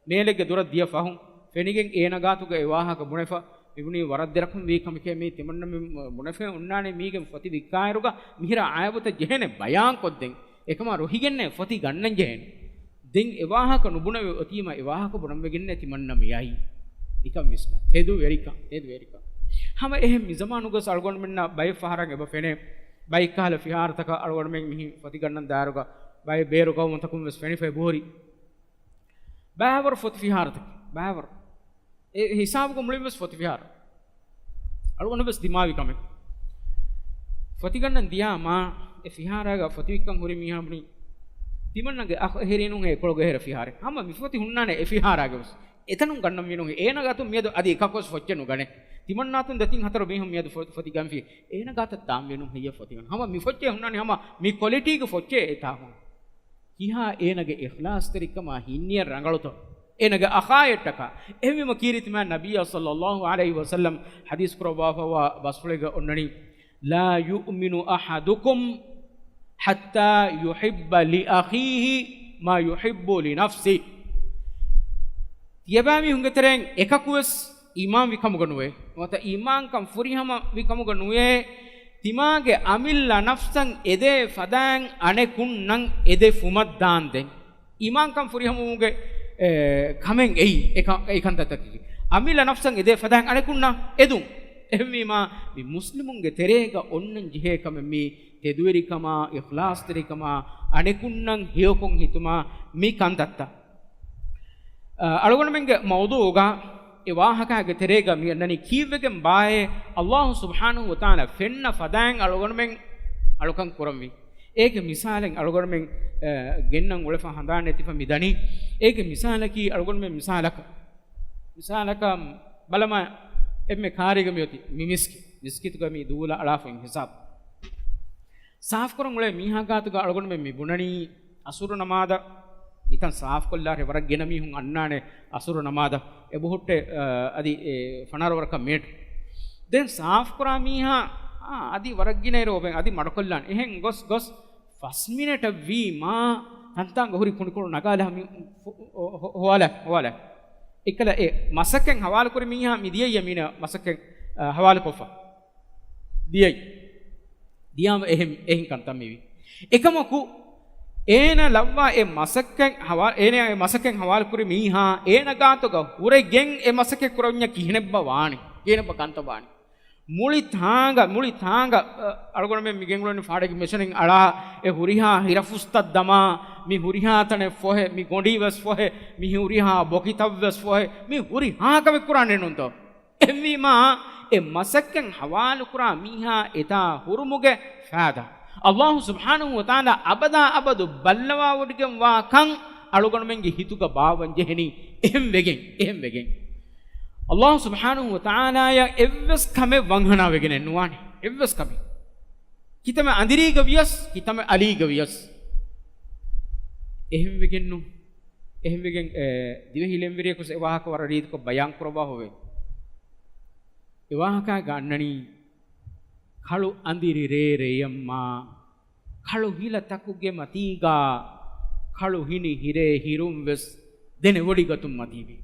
މޭލެއްގެ ދުރަށް ދިޔަ ފަހުން ފެނިގެން އޭނަ ގާތުގަ އެ ވާހަކަ ބުނެފަ، މިބުނީ ވަރަށް ދެރަކުން ވީ ކަމެކޭ، މީ ތިމަންނަ މި ބުނެފަ އޮންނާނީ މީގެ ފޮތި ވިއްކާއިރުގަ މިހިރަ އާއިބުތައް ޖެހޭނެ ބަޔާންކޮށްދެން. އެކަމާ ރުހިގެންނޭ ފޮތި ގަންނަން ޖެހޭނެ. ދެން އެ ވާހަކަ ނުބުނެވި އޮތީމަ އެ ވާހަކަ ބުނަންވެގެންނޭ ތިމަންނަ މިއައީ. ނިކަން ވިސްނާ. ތެދުވެރިކަން، ތެދުވެރިކަން. ހަމަ އެހެން މި ޒަމާނުގަސް އަޅުގަނޑުމެންނަށް ބައެއް ފަހަރަށް އެބަ ފެނޭ. ބައެއްކަހަލަ ފިހާރަތަކަށް އަޅުގަނޑުމެން މިހި ފޮތި ގަންނަން ދާއިރުގަ ބައެއް ބޭރު ގައުމުތަކުން ވެސް ފެނިފައި ބޯރި. ބައިވަރު ފޮތި ފިހާރަތަކެއް. ބައިވަރު. އެ ހިސާބުގަ މުޅިން ވެސް ފޮތި ފިހާރަ. އަޅުގަނޑު ވެސް ދިމާވި ކަމެއް. ފޮތި ގަންނަން ދިޔާމާ، އެ ފިހާރާގަ ފޮތި ވިއްކަން ހުރި މީހާ ބުނި، ތިމަންނަގެ އަޚް އެހެރީނު އެކޮޅުގެ ހެރަ ފިހާރަ. ހަމަ މި ފޮތި ހުންނާނެ އެ ފިހާރާގަ ވެސް. އެތަނުން ގަންނަން ވީނު އޭނަ ގާތުން މިއަދު އަދި އެކަކުވެސް ފޮއްޗެއް ނުގަނެ. ތިމަންނާތުން ދެތިން ހަތަރު މީހުން މިއަދު ފޮ-، ފޮތި ގަންފި. އޭނަ ގާތަށް ދާން ވީނު ހެއްޔެއް ފޮތި ގަން. ހަމަ މި ފޮއްޗެއް ހުންނާނެ ހަމަ މި ކޮލިޓީގެ ފޮއްޗެއް އެތާ ހުން. ކިހާ އޭނަގެ އިޚްލާޞްތެރިކަމާ ހިންނިޔަ ރަނގަޅުތޯ. އޭނަގެ އަޚާއަށްޓަކާ. އެހެންވީމަ ކީރިތި މާތް ނަބިއްޔާ ޞައްލައްލާހު ޢަލައިހި ވަސައްލަމް ޙަދީޘް ކުރައްވާފައިވާ ބަސްފުޅެއްގަ އޮންނަނީ، "لا يؤمن أحدكم حتى يحب لأخيه ما يحب لنفسه." ތިޔަބައިމީހުންގެ ތެރެއިން އެކަކުވެސް އީމާންވި ކަމުގަ ނުވޭ. ނުވަތަ އީމާންކަން ފުރިހަމަވި ކަމުގަ ނުވޭ. ތިމާގެ އަމިއްލަ ނަފްސަށް އެދޭ ފަދައިން އަނެކުންނަށް އެދެފުމަށް ދާންދެން. އީމާންކަން ފުރިހަމަވުމުގެ، އެ، ކަމެއް އެއީ، އެ ކަ-، އެ ކަންތައްތަކަކީ. އަމިއްލަ ނަފްސަށް އެދޭ ފަދައިން އަނެކުންނަށް އެދުން. އެހެންވީމާ، މި މުސްލިމުންގެ ތެރޭގަ އޮންނަން ޖެހޭ ކަމެއް މީ ތެދުވެރިކަމާ، އިޚްލާޞްތެރިކަމާ، އަނެކުންނަށް ހެޔޮކޮށް ހިތުމާ މި ކަންތައްތައް. އަ، އަޅުގަނޑުމެންގެ މައުޟޫޢުގަ އެ ވާހަކާގެ ތެރޭގަ މި އަންނަނީ ކީއްވެގެން ބާއޭ އައްލާހު ސުބްޙާނަހު ވަތަޢާލާ ފެންނަ ފަދައިން އަޅުގަނޑުމެން އަޅުކަން ކުރަންވީ. އޭގެ މިސާލެއް އަޅުގަނޑުމެން، އަ، ގެންނަން އުޅެފަ ހަނދާން ނެތިފަ މި ދަނީ. އޭގެ މިސާލަކީ އަޅުގަނޑުމެން މިސާލަކަށް، މިސާލަކަށް ބަލަމާ އެންމެ ކާރީގަ މިއޮތީ މި މިސްކި-، މިސްކިތުގަ މި ދޫލަ އަޅާފައި ހިސާބު. ސާފުކުރަން އުޅޭ މީހާ ގާތުގަ އަޅުގަނޑުމެން މި ބުނަނީ އަސުރު ނަމާދަށް މިތަން ސާފުކޮށްލާށޭ، ވަރަށް ގިނަ މީހުން އަންނާނެ އަސުރު ނަމާދަށް އެބަހުއްޓޭ، އަ، އަދި އެ ފަނަރަ ވަރަކަށް މޭޓް. ދެން ސާފުކުރާ މީހާ، އާ، އަދި ވަރަށް ގިނައިރު އޮވެން އަދި މަޑުކޮށްލާނެ. އެހެން ގޮސް ގޮސް ފަސް މިނެޓަށް ވީމާ ތަންތާނގަ ހުރި ކުނިކޮޅު ނަގާލާ މި ހޮ-، ހޮ-، ހޮ-، ހޮވާލާ، ހޮވާލާ. އެކަލަ އެ މަސައްކަތް ހަވާލުކުރި މީހާ މި ދިޔައީ މީނަ މަސައްކަތް، އަ، ހަވާލުކޮށްފަ. ދިޔައީ. ދިޔާމަ އެހެން، އެހެން ކަންތައް މިވީ. އެކަމަކު، އޭނަ ލައްވާ އެ މަސައްކަތް ހަވާ-، އޭނަ އެ މަސައްކަތް ހަވާލުކުރި މީހާ، އޭނަ ގާތުގަ ހުރެގެން އެ މަސައްކަތް ކުރަންޏާ ކިހިނެއްބަ ވާނީ؟ ކިހިނެއްބަ ކަންތައް ވާނީ؟ މުޅި ތާނގަ، މުޅި ތާނގަ، އަ، އަޅުގަނޑުމެން މި ގެންގުޅެނީ ފާޑެއްގެ މެޝިނެއް އަޅާ، އެ ހުރިހާ ހިރަފުސްތައް ދަމާ، މި ހުރިހާ ތަނެއް ފޮހެ، މި ގޮނޑީ ވެސް ފޮހެ، މި ހުރިހާ ބޮކިތައް ވެސް ފޮހެ، މި ހުރިހާ ކަމެއް ކުރާނެ ނޫންތޯ؟ އެހެންވީމާ، އެ މަސައްކަތް ހަވާލުކުރާ މީހާ އެތާ ހުރުމުގެ ފާއިދާ. އައްލާހު ސުބްޙާނަހު ވަތަޢާލާ އަބަދާ އަބަދު ބައްލަވާވޮޑިގެންވާ ކަން އަޅުގަނޑުމެންގެ ހިތުގަ ބާއްވަން ޖެހެނީ އެހެން ވެގެން، އެހެން ވެގެން. އައްލާހު ސުބްޙާނަހު ވަތަޢާލާއަށް އެއްވެސް ކަމެއް ވަންހަނާވެގެނެއް ނުވާނެ. އެއްވެސް ކަމެއް. ކިތަންމެ އަނދިރީގަ ވިޔަސް، ކިތަންމެ އަލީގަ ވިޔަސް. އެހެން ވެގެން ނޫން. އެހެންވެގެން، އެ، ދިވެހި ޅެންވެރިޔަކު ވެސް އެ ވާހަކަ ވަރަށް ރީތިކޮށް ބަޔާން ކުރައްވާފަ އޮވޭ. އެ ވާހަކާގަ އަންނަނީ، ކަޅު އަނދިރި ރޭ ރެޔަންމާ، ކަޅު ހިލަ ތަކުގެ މަތީގާ، ކަޅު ހިނި ހިރޭ ހިރުން ވެސް ދެނެވޮޑިގަތުން މަތީވި.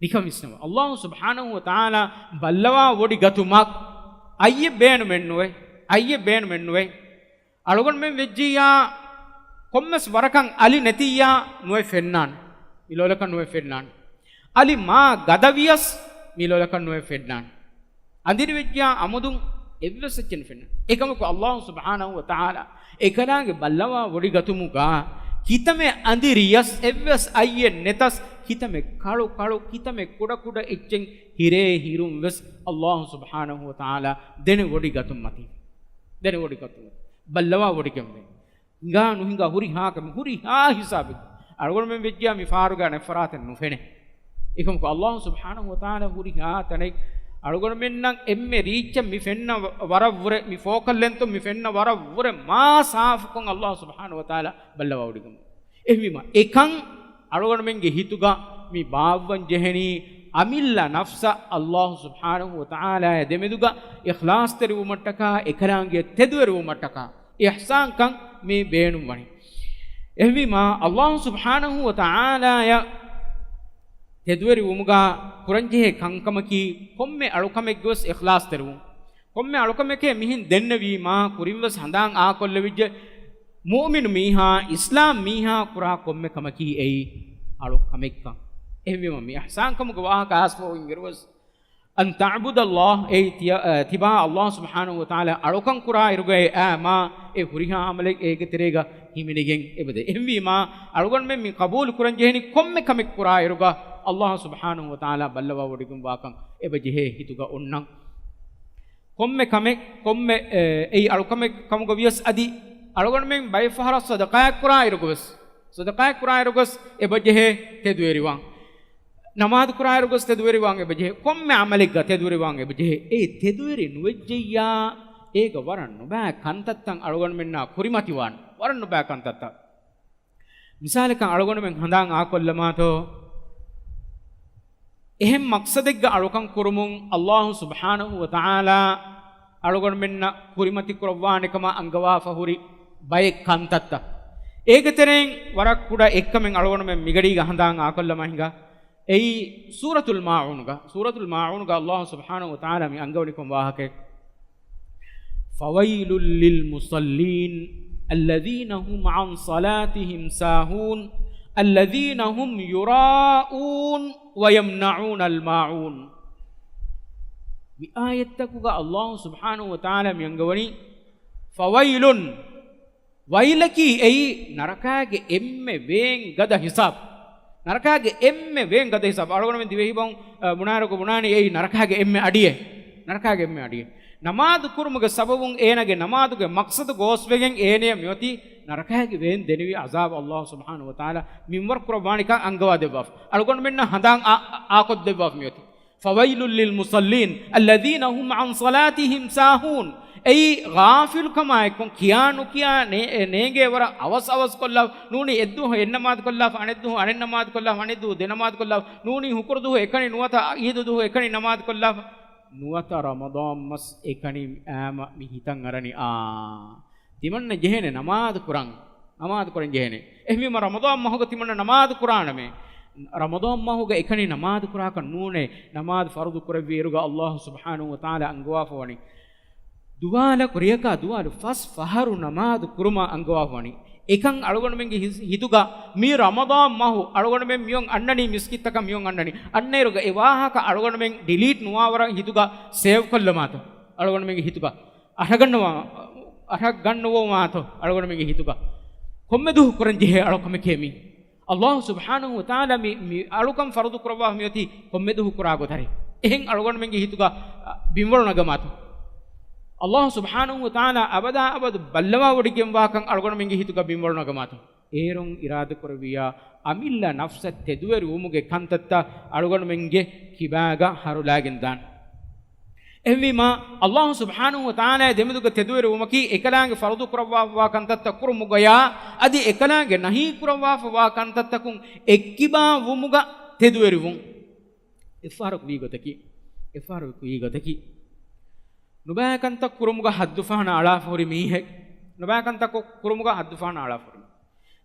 ނިކަން ވިސްނަވާ. އައްލާހު ސުބްޙާނަހު ވަތަޢާލާ ބައްލަވާ ވޮޑި ގަތުމަށް އައްޔެއް ބޭނުމެއް ނުވޭ. އައްޔެއް ބޭނުމެއް ނުވޭ. އަޅުގަނޑުމެން ވެއްޖިއްޔާ، ކޮންމެސް ވަރަކަށް އަލި ނެތިއްޔާ ނުވެ ފެންނާނެ. މި ލޮލަކަށް ނުވެ ފެންނާނެ. އަލި މާ ގަދަ ވިޔަސް މި ލޮލަކަށް ނުވެ ފެންނާނެ. އަނދިރި ވެއްޖިއްޔާ އަމުދުން އެއްވެސް އެއްޗެއް ނުފެންނާނެ. އެކަމަކު އައްލާހު ސުބްޙާނަހު ވަތަޢާލާ އެކަލާނގެ ބައްލަވާ ވޮޑި ގަތުމުގާ ކިތަމެ އަނދިރިޔަސް އެއްވެސް އައްޔެއް ނެތަސް ކިތަމެ ކަޅު ކަޅު ކިތަމެ ކުޑަ ކުޑަ އެއްޗެއް ހިރޭ ހިރުން ވެސް އައްލާހު ސުބްޙާނަހު ވަތަޢާލާ ދެނެ ވޮޑި ގަތުން މަތީ. ދެނެ ވޮޑި ގަތުން. ބައްލަވާ ވޮޑިގެންވޭ. ހިނގާ ނުހިނގާ ހުރިހާ ކަމެއް، ހުރިހާ ހިސާބެއް. އަޅުގަނޑުމެން ވެއްޖިއްޔާ މި ފާރުގާ ނެއްފަރާތެއް ނުފެނޭ. އެކަމަކު އައްލާހު ސުބްޙާނަހު ވަތަޢާލާ ހުރިހާ ތަނެއް އަޅުގަނޑުމެންނަށް އެންމެ ރީއްޗަށް މި ފެންނަ ވަ-، ވަރަށްވުރެ، މި ފޯކަލް ލެންތުން މި ފެންނަ ވަރަށްވުރެ މާ ސާފުކޮށް އައްލާހު ސުބްޙާނަހު ވަތަޢާލާ ބައްލަވާ ވޮޑިގަން. އެހެންވީމަ، އެކަން އަޅުގަނޑުމެންގެ ހިތުގަ މި ބާއްވަން ޖެހެނީ، އަމިއްލަ ނަފްސަށް އައްލާހު ސުބްޙާނަހު ވަތަޢާލާއާ ދެމެދުގަ އިޚްލާޞްތެރިވުމަށްޓަކާ، އެކަލާނގެ ތެދުވެރިވުމަށްޓަކާ، އިޙްސާންކަން މި ބޭނުންވަނީ. އެހެންވީމާ، އައްލާހު ސުބްޙާނަހު ވަތަޢާލާއަށް ތެދުވެރިވުމުގަ ކުރަންޖެހޭ ކަންކަމަކީ، ކޮންމެ އަޅުކަމެއްގެވެސް އިޚްލާޞްތެރިވުން. ކޮންމެ އަޅުކަމެކޭ މިހެން ދެންނެވީމާ، ކުރިންވެސް ހަނދާން އާކޮށްލެވިއްޖެ، މުއުމިނު މީހާ، އިސްލާމް މީހާ ކުރާ ކޮންމެ ކަމަކީ އެއީ އަޅުކަމެއްކަން. އެހެންވީމަ، މި އިޙްސާންކަމުގެ ވާހަކަ އައިސްފަހު އިންއިރުވެސް، أن تعبد الله، އެއީ ތިޔަ-، އަ، ތިބާ އައްލާހު ސުބްޙާނަހު ވަތަޢާލާ އަޅުކަން ކުރާ އިރުގައި އާ މާ އެ ހުރިހާ އަމަލެއް އޭގެ ތެރޭގަ ހިމެނިގެން އެބަދޭ. އެހެންވީމާ، އަޅުގަނޑުމެން މި ޤަބޫލު ކުރަން ޖެހެނީ ކޮންމެ ކަމެއް ކުރާ އިރުގަ އައްލާހު ސުބްޙާނަހު ވަތަޢާލާ ބައްލަވާ ވޮޑިގެންވާކަން އެބަ ޖެހޭ ހިތުގަ އޮންނަން. ކޮންމެ ކަމެއް، ކޮންމެ، އެ، އެއީ އަޅުކަމެއް ކަމުގަ ވިޔަސް އަދި އަޅުގަނޑުމެން ބައެއް ފަހަރަށް ޞަދަޤާތް ކުރާ އިރުގަވެސް، ޞަދަޤާތް ކުރާ އިރުގަސް އެބަ ޖެހޭ ތެދުވެރިވާން. ނަމާދު ކުރާ އިރުގަސް ތެދުވެރިވާން އެބަ ޖެހޭ. ކޮންމެ ޢަމަލެއްގަ ތެދުވެރިވާން އެބަ ޖެހޭ. އެ ތެދުވެރި ނުވެއްޖެއްޔާ، އޭގަ ވަރަށް ނުބައި ކަންތައްތައް އަޅުގަނޑުމެންނާ ކުރިމަތިވާން. ވަރަށް ނުބައި ކަންތައްތައް. މިސާލަކަށް އަޅުގަނޑުމެން ހަނދާން އާކޮށްލަމާތޯ، އެހެން މަޤްޞަދެއްގަ އަޅުކަން ކުރުމުން އައްލާހު ސުބްޙާނަހު ވަތަޢާލާ އަޅުގަނޑުމެންނަށް ކުރިމަތިކުރައްވާނެކަމަށް އަންގަވާފަ ހުރި ބައެއް ކަންތައްތައް. އޭގެ ތެރެއިން ވަރަށް ކުޑަ އެއްކަމެއް އަޅުގަނޑުމެން މިގަޑީގަ ހަނދާން އާކޮށްލަމާ ހިނގާ. އެއީ ސޫރަތުލް މާޢޫނުގަ، ސޫރަތުލް މާޢޫނުގަ އައްލާހު ސުބްޙާނަހު ވަތަޢާލާ މި އަންގަވަނިކޮށް ވާހަކައެއް. فويل للمصلين الذين هم عن صلاتهم ساهون الذين هم يراءون ويمنعون الماعون. މި އާޔަތްތަކުގަ އައްލާހު ސުބްޙާނަހު ވަތަޢާލާ މި އަންގަވަނީ، فويل، ވައިލަކީ އެއީ ނަރަކާގެ އެންމެ ވޭން ގަދަ ހިސާބު. ނަރަކާގެ އެންމެ ވޭން ގަދަ ހިސާބު. އަޅުގަނޑުމެން ދިވެހިބަހުން، އަ، ބުނާއިރުގަ ބުނާނީ އެއީ ނަރަކާގެ އެންމެ އަޑިއެއް. ނަރަކާގެ އެންމެ އަޑިއެއް. ނަމާދު ކުރުމުގެ ސަބަބުން އޭނާގެ ނަމާދުގެ މަޤްޞަދު ގޯސްވެގެން އޭނަޔަށް މިއޮތީ ނަރަކާގެ ވޭން ދެނިވި ޢަޒާބު އައްލާހު ސުބްޙާނަހު ވަތަޢާލާ މިންވަރު ކުރައްވާނެކަން އަންގަވާ ދެއްވާފަ. އަޅުގަނޑުމެންނަށް ހަނދާން އާ-، އާކޮށްދެއްވާފަ މިއޮތީ. فويل للمصلين الذين هم عن صلاتهم ساهون. އެއީ ޣާފިލުކަމާއެކު ކިޔާ ނުކިޔާ ނޭ-، ނޭނގޭ ވަރަށް އަވަސް އަވަސް ކޮށްލާފަ. ނޫނީ އެއްދުވަހު އެއް ނަމާދު ކޮށްލާފަ، އަނެއްދުވަހު އަނެއް ނަމާދު ކޮށްލާފަ، އަނެއްދުވަހު ދެ ނަމާދު ކޮށްލާފަ. ނޫނީ ހުކުރުދުވަހު އެކަނި ނުވަތަ ޢީދުދުވަހު އެކަނި ނަމާދު ކޮށްލާފަ. ނުވަތަ ރަމަޟާން މަސް އެކަނި އާމަ މި ހިތަށް އަރަނީ އާ. ތިމަންނަ ޖެހޭނެ ނަމާދު ކުރަން. ނަމާދު ކުރަން ޖެހޭނެ. އެހެންވީމަ ރަމަޟާން މަހުގަ ތިމަންނަ ނަމާދު ކުރާނަމޭ. ރަމަޟާން މަހުގަ އެކަނި ނަމާދު ކުރާކަށް ނޫނޭ. ނަމާދު ފަރުޟު ކުރެއްވި އިރުގަ އައްލާހު ސުބްޙާނަހު ވަތަޢާލާ އަންގަވާފަ ވަނީ. ދުވާލަކު ރެޔަކާ ދުވާލު ފަސް ފަހަރު ނަމާދު ކުރުމަށް އަންގަވާފަ ވަނީ. އެކަން އަޅުގަނޑުމެންގެ ހިސް-، ހިތުގަ މި ރަމަޟާން މަހު އަޅުގަނޑުމެން މިއޮން އަންނަނީ މިސްކިތްތަކަށް މިއޮން އަންނަނީ. އަންނައިރުގަ އެ ވާހަކަ އަޅުގަނޑުމެން ޑިލީޓް ނުވާވަރަށް ހިތުގަ ސޭވް ކޮށްލަމާތޯ. އަޅުގަނޑުމެންގެ ހިތުގަ. އަރަގަންނަވާ-، އަރަގަންނަވަމާތޯ އަޅުގަނޑުމެންގެ ހިތުގަ. ކޮންމެ ދުވަހު ކުރަން ޖެހޭ އަޅުކަމެކޭ މީ. އައްލާހު ސުބްޙާނަހު ވަތަޢާލާ މި، މި އަޅުކަން ފަރުޟު ކުރައްވާފަ މިއޮތީ ކޮންމެ ދުވަހު ކުރާ ގޮތަށް. އެހެން އަޅުގަނޑުމެންގެ ހިތުގަ، އަ، ބިންވަޅު ނަގަމާތޯ. ﷲ ސުބްޙާނަހޫ ވަތަޢާލާ އަބަދާ އަބަދު ބައްލަވާވޮޑިގެންވާކަން އަޅުގަނޑުމެންގެ ހިތުގަ ބިންވަޅު ނަގަމާތޯ؟ އޭރުން އިރާދަކުރެއްވިއްޔާ، އަމިއްލަ ނަފްސަށް ތެދުވެރިވުމުގެ ކަންތައްތައް އަޅުގަނޑުމެންގެ ކިބާގަ ހަރުލާގެން ދާން. އެހެންވީމާ، ﷲ ސުބްޙާނަހޫ ވަތަޢާލާ ދެމެދުގަ ތެދުވެރިވުމަކީ އެކަލާނގެ ފަރުޟު ކުރައްވާފަވާ ކަންތައްތައް ކުރުމުގަޔާ، އަދި އެކަލާނގެ ނަހީ ކުރައްވާފަވާ ކަންތައްތަކުން އެއްކިބާ ވުމުގަ ތެދުވެރިވުން. އެއްފަހަރަކު ވީ ގޮތަކީ، އެއްފަހަރަކު ވީ ގޮތަކީ، ނުބައި ކަންތައް ކުރުމުގަ ހައްދުފަހަނަ އަޅާފަ ހުރި މީހެއް، ނުބައި ކަންތައް ކުރުމުގަ ހައްދުފަހަނަ އަޅާފަ ހުރި މީހެއް.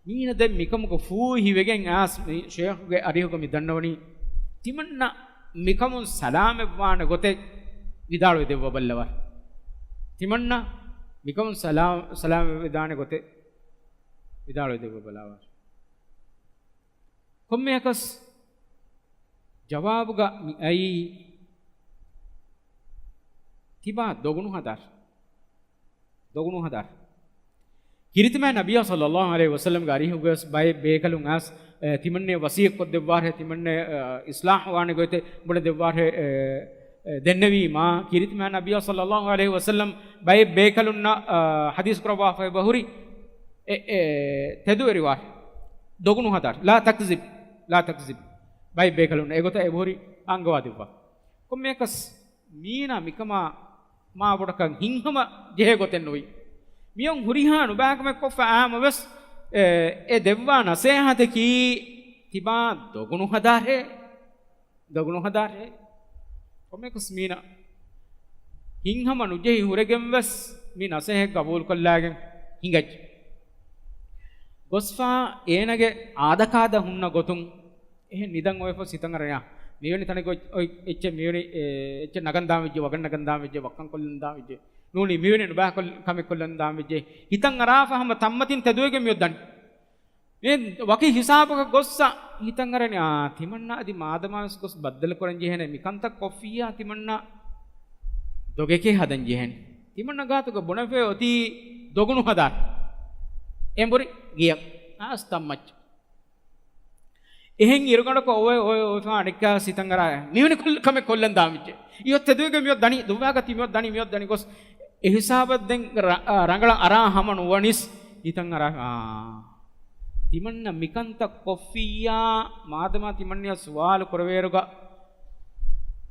މީނަ ދެން މިކަމުގަ ފޫހިވެގެން އާސް މި ޝޭޚުގެ އަރިހުގަ މި ދަންނަވަނީ، ތިމަންނަ މިކަމުން ސަލާމަތްވާނެ ގޮތެއް ވިދާޅުވެ ދެއްވަބައްލަވާ. ތިމަންނަ މިކަމުން ސަލާ-، ސަލާމަތްވެދާނެ ގޮތެއް ވިދާޅުވެ ދެއްވަބަލާވާ. ކޮންމެއަކަސް ޖަވާބުގަ މި އައީ ތިބާ ދޮގު ނުހަދާށޭ. ދޮގު ނުހަދާށޭ. ކީރިތި މާތް ނަބިއްޔާ ޞައްލައްލާހު ޢަލައިހި ވަސައްލަމްގެ އަރިހުގަވެސް ބައެއް ބޭކަލުން އައިސް، އެ، ތިމަންނައަށް ވަޞިއްޔަތް ކޮށްދެއްވާށޭ، ތިމަންނަ، އެ، އިޞްލާޙު ވާނެ ގޮތެއް ބުނެދެއްވާށޭ، އެ، އެ، ދެންނެވީމާ، ކީރިތި މާތް ނަބިއްޔާ ޞައްލައްލާހު ޢަލައިހި ވަސައްލަމް ބައެއް ބޭކަލުންނަށް، އާ، ޙަދީޘް ކުރައްވާފައި އެބަހުރި، އެ، އެ، ތެދުވެރިވާށޭ. ދޮގު ނުހަދާށޭ. لا تكذب، لا تكذب. ބައެއް ބޭކަލުންނަށް އެގޮތަށް އެބަހުރި އަންގަވާ ދެއްވާ. ކޮންމެއަކަސް މީނަ މިކަމާ މާ ބޮޑަކަށް ހިތްހަމަ ޖެހޭ ގޮތެއް ނުވި. މިއޮން ހުރިހާ ނުބައިކަމެއް ކޮށްފަ އާމަވެސް، އެ، އެ ދެއްވާ ނަސޭހަތަކީ ތިބާ ދޮގު ނުހަދާށޭ. ދޮގު ނުހަދާށޭ. ކޮންމެއަކަސް މީނަ ހިތްހަމަ ނުޖެހި ހުރެގެން ވެސް މި ނަސޭހަތް ގަބޫލުކޮށްލާގެން ހިނގައްޖެ. ގޮސްފާ އޭނަގެ އާދަކާދަ ހުންނަ ގޮތުން އެހެން ނިދަން އޮވެފަ ހިތަށް އަރަންޏާ. މިވެނި ތަނެއް އޮތް، އޮތް އެއްޗެއް މިވެނި، އެ، އެއްޗެއް ނަގަން ދާން ވެއްޖެ، ވަގަށް ނަގަން ދާން ވެއްޖެ، ވައްކަން ކޮށްލަން ދާން ވެއްޖެ. ނޫނީ މިވެނި ނުބައި ކޮށް-، ކަމެއް ކޮށްލަން ދާން ވެއްޖެ. ހިތަށް އަރާފަ ހަމަ ތަންމަތިން ތެދުވެގެން މިއޮށް ދަނީ. އެ ވަކި ހިސާބަކަށް ގޮއްސަ ހިތަށް އަރަނި، އާ، ތިމަންނަ އަދި މާދަމާ ވެސް ގޮސް ބައްދަލު ކުރަން ޖެހޭނެ، މި ކަންތައް ކޮށްފިއްޔާ ތިމަންނަ ދޮގެކޭ ހަދަން ޖެހޭނެ. ތިމަންނަ ގާތުގަ ބުނެފައި އޮތީ ދޮގު ނުހަދާށޭ. އެނބުރި ގެޔަށް އައިސް ތަންމައްޗަށް. އެހެން އިރުގަނޑަކަށް އޮވެ، އޮވެ، އޮވެފާ އަނެއްކާވެސް ހިތަށް އަރާ، މިވެނި ކޮށް-، ކަމެއް ކޮށްލަން ދާން ވެއްޖެ. އިއޮތް ތެދުވެގެން މިއޮށް ދަނީ، ދުއްވާގަތީ މިއޮށް ދަނީ، މިއޮށް ދަނީ ގޮސް އެ ހިސާބަށް ދެން ރަ-، އަ، ރަނގަޅަށް އަރާ ހަމަ ނުވަނީސް ހިތަށް އަރާ، އާ، ތިމަންނަ މިކަންތައް ކޮށްފިއްޔާ، މާދަމާ ތިމަންނަޔަށް ސުވާލު ކުރެވޭއިރުގަ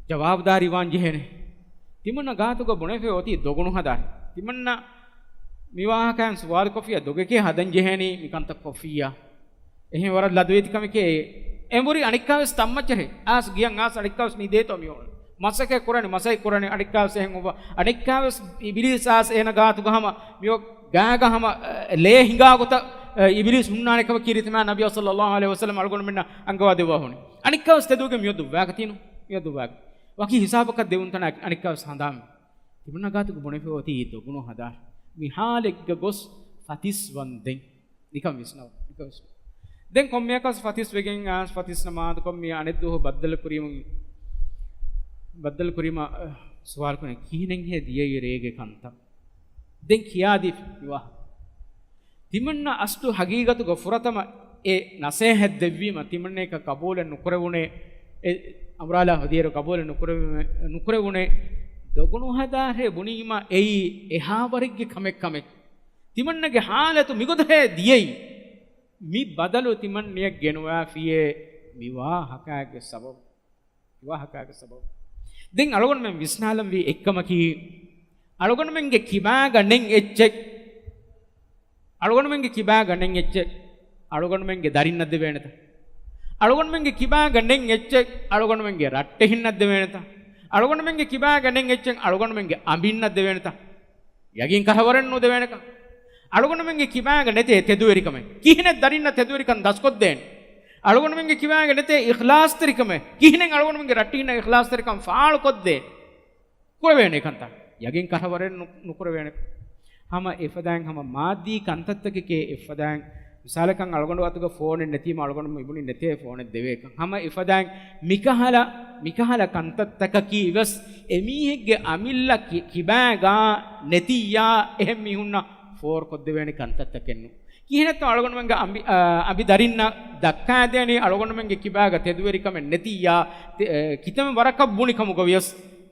ޖަވާބުދާރީ ވާން ޖެހޭނެ. ތިމަންނަ ގާތުގަ ބުނެފައި އޮތީ ދޮގު ނުހަދާށޭ. ތިމަންނަ މި ވާހަކައިން ސުވާލު ކޮށްފިއްޔާ ދޮގެކޭ ހަދަން ޖެހޭނީ މި ކަންތައް ކޮށްފިއްޔާ. އެހެން ވަރަށް ލަދުވެތި ކަމެކޭ. އެނބުރި އަނެއްކާވެސް ތަންމައްޗަށޭ. އާސް ގިޔަން އާސް އަނެއްކާވެސް ނިދޭތޯ މި އޮޅުން. މަސައްކަތް ކުރަނީ، މަސައްކަތް ކުރަނީ އަނެއްކާވެސް އެހެން އޮވާ. އަނެއްކާވެސް އިބިލީސް އާސް އޭނަ ގާތުގަ ހަމަ މިއޮ ގާގަ ހަމަ، އަ، ލޭ ހިނގާ ގޮތަށް، އަ، އިބިލީސް ހުންނާނެ ކަމަށް ކީރިތި މާތް ނަބިއްޔާ ޞައްލައްލާހު ޢަލައިހި ވަސައްލަމް އަޅުގަނޑުމެންނަށް އަންގަވާ ދެއްވާ ހުންނެ. އަނެއްކާވެސް ތެދުވެގެން މިއޮށް ދުއްވާގަތީނު. މިއޮށް ދުއްވާގަ. ވަކި ހިސާބަކަށް ދެވުން ތަނަށް އަނެއްކާވެސް ހަނދާން. ތިމަންނަ ގާތުގަ ބުނެފައި އޮތީ ދޮގު ނުހަދާށޭ. މި ހާލެއްގަ ގޮސް ފަތިސް ވަންދެން. ނިކަން ވިސްނަވާ، ނިކަން ވިސްނަވާ. ދެން ކޮންމެއަކަސް ފަތިސް ވެގެން އާސް ފަތިސް ނަމާދު ކޮށް މި އަނެއް ދުވަހު ބައްދަލު ކުރީމަ، ބައްދަލު ކުރީމަ، އަ، ސުވާލު ކުރިން ކިހިނެއްހޭ ދިޔައީ ރޭގެ ކަންތައް؟ ދެން ކިޔާދީފި މި ވާހަކަ. ތިމަންނަ އަސްލު ހަގީގަތުގަ ފުރަތަމަ އެ ނަސޭހަތް ދެއްވީމަ ތިމަންނައަކަށް ޤަބޫލެއް ނުކުރެވުނޭ، އެ އަމްރާލާ ހުދިޔަރު ޤަބޫލެއް ނުކުރެވުމެ-، ނުކުރެވުނޭ، ދޮގު ނުހަދާށޭ ބުނީމަ އެއީ އެހާ ވަރެއްގެ ކަމެއް ކަމެއް. ތިމަންނަގެ ހާލަތު މިގޮތަށޭ ދިޔައީ. މި ބަދަލު ތިމަންނަޔަށް ގެނުވާފިޔޭ މި ވާހަކާގެ ސަބަބު. މި ވާހަކާގެ ސަބަބު. ދެން އަޅުގަނޑުމެން ވިސްނާލަންވީ އެއްކަމަކީ، އަޅުގަނޑުމެންގެ ކިބާގަ ނެތް އެއްޗެއް، އަޅުގަނޑުމެންގެ ކިބާގަ ނެތް އެއްޗެއް އަޅުގަނޑުމެންގެ ދަރިންނަށް ދެވޭނެތަ؟ އަޅުގަނޑުމެންގެ ކިބާގަ ނެތް އެއްޗެއް އަޅުގަނޑުމެންގެ ރައްޓެހިންނަށް ދެވޭނެތަ؟ އަޅުގަނޑުމެންގެ ކިބާގަ ނެތް އެއްޗެއް އަޅުގަނޑުމެންގެ އަނބިންނަށް ދެވޭނެތަ؟ ޔަގީން ކަށަވަރެއް ނުދެވޭނެކަން. އަޅުގަނޑުމެންގެ ކިބާގަ ނެތޭ ތެދުވެރިކަމެއް. ކިހިނެއް ދަރިންނަށް ތެދުވެރިކަން ދަސްކޮށްދޭނެ؟ އަޅުގަނޑުމެންގެ ކިބާގަ ނެތޭ އިޚްލާޞްތެރިކަމެއް. ކިހިނެއް އަޅުގަނޑުމެންގެ ރައްޓެހިންނަށް އިޚްލާޞްތެރިކަން ފާޅުކޮށްދޭ؟ ކުރެވޭނެ ކަންތައް. ޔަގީން ކަށަވަރެއް ނު-، ނުކުރެވޭނެ. ހަމަ އެފަދައިން ހަމަ މާއްދީ ކަންތައްތަކެކޭ އެއްފަދައިން. މިސާލަކަށް އަޅުގަނޑު އަތުގަ ފޯނެއް ނެތީމަ އަޅުގަނޑު އިބުނި ނެތޭ ފޯނެއް ދެވޭކަން. ހަމަ އެފަދައިން މިކަހަލަ، މިކަހަލަ ކަންތައްތަކަކީ ވެސް އެމީހެއްގެ އަމިއްލަ ކި-، ކިބާގާ ނެތިއްޔާ އެހެން މީހުންނަށް ފޯރުކޮށްދެވޭނެ ކަންތައްތަކެއްނު. ކިހިނެއްތޯ އަޅުގަނޑުމެންގެ އަނބި-، އަ، އަނބި ދަރިންނަށް ދައްކާދޭނީ އަޅުގަނޑުމެންގެ ކިބާގަ ތެދުވެރިކަމެއް ނެތިއްޔާ، ތެ-، އެ، ކިތަންމެ ވަރަކަށް ބުނި ކަމުގަ ވިޔަސް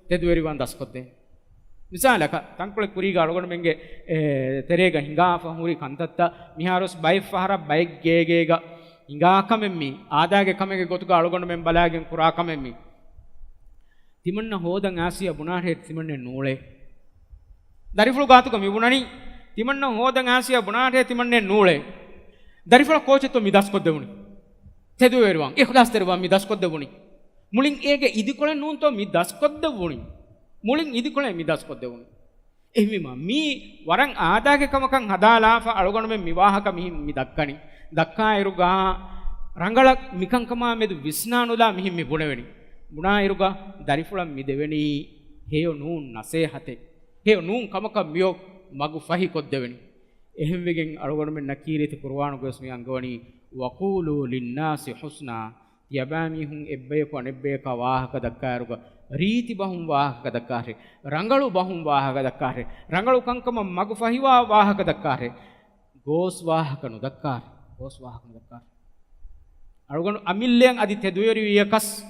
ތެދުވެރިވާން ދަސްކޮށްދޭނެ. މިސާލަކަށް، ތަންކޮޅެއް ކުރީގަ އަޅުގަނޑުމެންގެ، އެ، ތެރޭގަ ހިނގާފަ ހުރި ކަންތައްތައް، މިހާރުވެސް ބައެއް ފަހަރަށް ބައެއް ގޭގޭގަ ހިނގާ ކަމެއް މީ، އާދާގެ ކަމެއްގެ ގޮތުގަ އަޅުގަނޑުމެން ބަލާގެން ކުރާ ކަމެއް މީ. ތިމަންނަ ހޯދަން އާސިޔާ ބުނާށޭ ތިމަންނެއް ނޫޅޭ. ދަރިފުޅު ގާތުގަ މި ބުނަނީ، ތިމަންނަ ހޯދަން އާސިޔާ ބުނާށޭ ތިމަންނެއް ނޫޅޭ. ދަރިފުޅަށް ކޯޗެއްތޯ މި ދަސްކޮށްދެވުނީ؟ ތެދުވެރިވާން، އިޚްލާޞްތެރިވާން މި ދަސްކޮށްދެވުނީ. މުޅިން އޭގެ އިދިކޮޅެއް ނޫންތޯ މި ދަސްކޮށްދެވުނީ. މުޅިން އިދިކޮޅެއް މި ދަސްކޮށްދެވުނީ. އެހެންވީމަ، މީ ވަރަށް އާދާގެ ކަމަކަށް ހަދާލާފަ އަޅުގަނޑުމެން މި ވާހަކަ މިހިން މި ދައްކަނީ. ދައްކާއިރުގަ ރަނގަޅަށް މިކަންކަމާ މެދު ވިސްނާނުލާ މިހިން މި ބުނެވެނީ. ބުނާއިރުގަ ދަރިފުޅަށް މި ދެވެނީ ހެޔޮ ނޫން ނަސޭހަތެއް. ހެޔޮ ނޫން ކަމަކަށް މިއޮތް މަގު ފަހިކޮށްދެވެނީ. އެހެންވެގެން އަޅުގަނޑުމެންނަށް ކީރިތި ޤުރުއާނުގަވެސް މި އަންގަވަނީ، "وَقُولُوا لِلنَّاسِ حُسْنًا." ތިޔަބައިމީހުން އެއްބަޔަކު އަނެއްބަޔަކާ ވާހަކަ ދައްކާއިރުގަ ރީތި ބަހުން ވާހަކަ ދައްކާށޭ، ރަނގަޅު ބަހުން ވާހަކަ ދައްކާށޭ، ރަނގަޅު ކަންކަމަށް މަގު ފަހިވާ ވާހަކަ ދައްކާށޭ. ގޯސް ވާހަކަ ނުދައްކާށޭ، ގޯސް ވާހަކަ ނުދައްކާށޭ. އަޅުގަނޑު އަމިއްލައަށް އަދި ތެދުވެރިވިޔަކަސް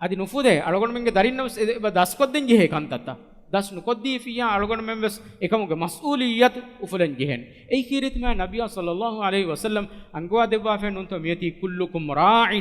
އަދި ނުފުދޭ، އަޅުގަނޑުމެންގެ ދަރިންނަށް ވެސް އެ، އެބަ ދަސްކޮށްދޭން ޖެހޭ ކަންތައްތައް. ދަސް ނުކޮށްދީފިއްޔާ އަޅުގަނޑުމެން ވެސް އެކަމުގެ މަސްއޫލިއްޔަތު އުފުލަން ޖެހޭނެ. އެއީ ކީރިތިމާ ނަބިއްޔާ ޞައްލައްލާހު ޢަލައިހި ވަސައްލަމް އަންގަވާ ދެއްވާފައި ނޫންތޯ މިއޮތީ، "كُلُّكُمْ رَاعٍ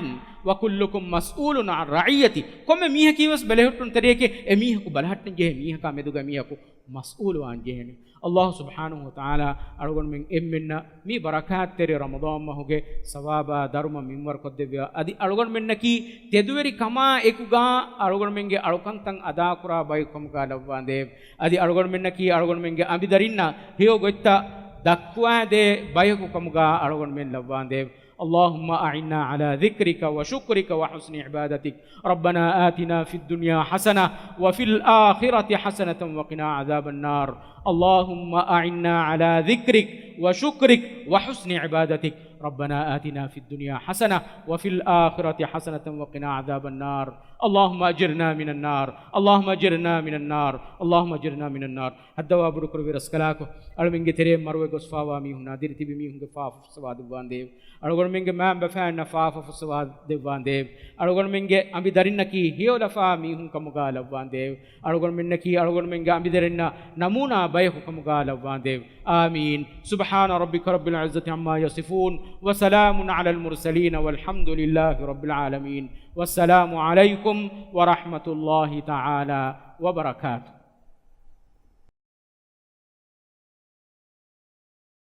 وَكُلُّكُمْ مَسْئُولٌ عَنْ رَعِيَّتِهِ." ކޮންމެ މީހަކީ ވެސް ބެލެހެއްޓުން ތެރިޔަކޭ، އެ މީހަކު ބަލަހައްޓަން ޖެހޭ މީހަކާ މެދުގަ މީހަކު މަސްއޫލުވާން ޖެހޭނެ. އައްލާހު ސުބްޙާނަހު ވަތަޢާލާ އަޅުގަނޑުމެން އެންމެންނަށް މި ބަރަކާތްތެރި ރަމަޟާން މަހުގެ ސަވާބާ ދަރުމަ މިންވަރު ކޮށްދެއްވިޔާ، އަދި އަޅުގަނޑުމެންނަކީ ތެދުވެރި ކަމާ އެކުގާ އަޅުގަނޑުމެންގެ އަޅުކަންތައް އަދާކުރާ ބަޔަކު ކަމުގާ ލައްވާނދޭވެ. އަދި އަޅުގަނޑުމެންނަކީ އަޅުގަނޑުމެންގެ އަނބިދަރިންނަށް ހެޔޮ ގޮތްތައް ދައްކުވާދޭ ބަޔަކު ކަމުގާ އަޅުގަނޑުމެން ލައްވާނދޭވެ. اللهم أعنا على ذكرك وشكرك وحسن عبادتك. ربنا آتنا في الدنيا حسنة وفي الآخرة حسنة وقنا عذاب النار. اللهم أعنا على ذكرك وشكرك وحسن عبادتك. ربنا آتنا في الدنيا حسنة وفي الآخرة حسنة وقنا عذاب النار. اللهم أجرنا من النار. اللهم أجرنا من النار. اللهم أجرنا من النار. ހައްދަވާ ބޮޑުކުރެއްވި ރަސްކަލާކޮ، އަޅުމެންގެ ތެރެއިން މަރުވެ ގޮސްފާވާ މީހުންނާ ދިރިތިބި މީހުންގެ ފާފަ ފުއްސަވާ ދެއްވާނދޭވެ. އަޅުގަނޑުމެންގެ މައިންބަފައިންނަށް ފާފަ ފުއްސަވާ ދެއްވާނދޭވެ. އަޅުގަނޑުމެންގެ އަނބިދަރިންނަކީ ހެޔޮލަފާ މީހުން ކަމުގާ ލައްވާނދޭވެ. އަޅުގަނޑުމެންނަކީ އަޅުގަނޑުމެންގެ އަނބިދަރިންނަށް ނަމޫނާ ބަޔަކު ކަމުގާ ލައްވާނދޭވެ. آمين. سبحان ربك رب العزة عما يصفون وسلام على المرسلين والحمد لله رب العالمين. والسلام عليكم ورحمة الله تعالى وبركاته.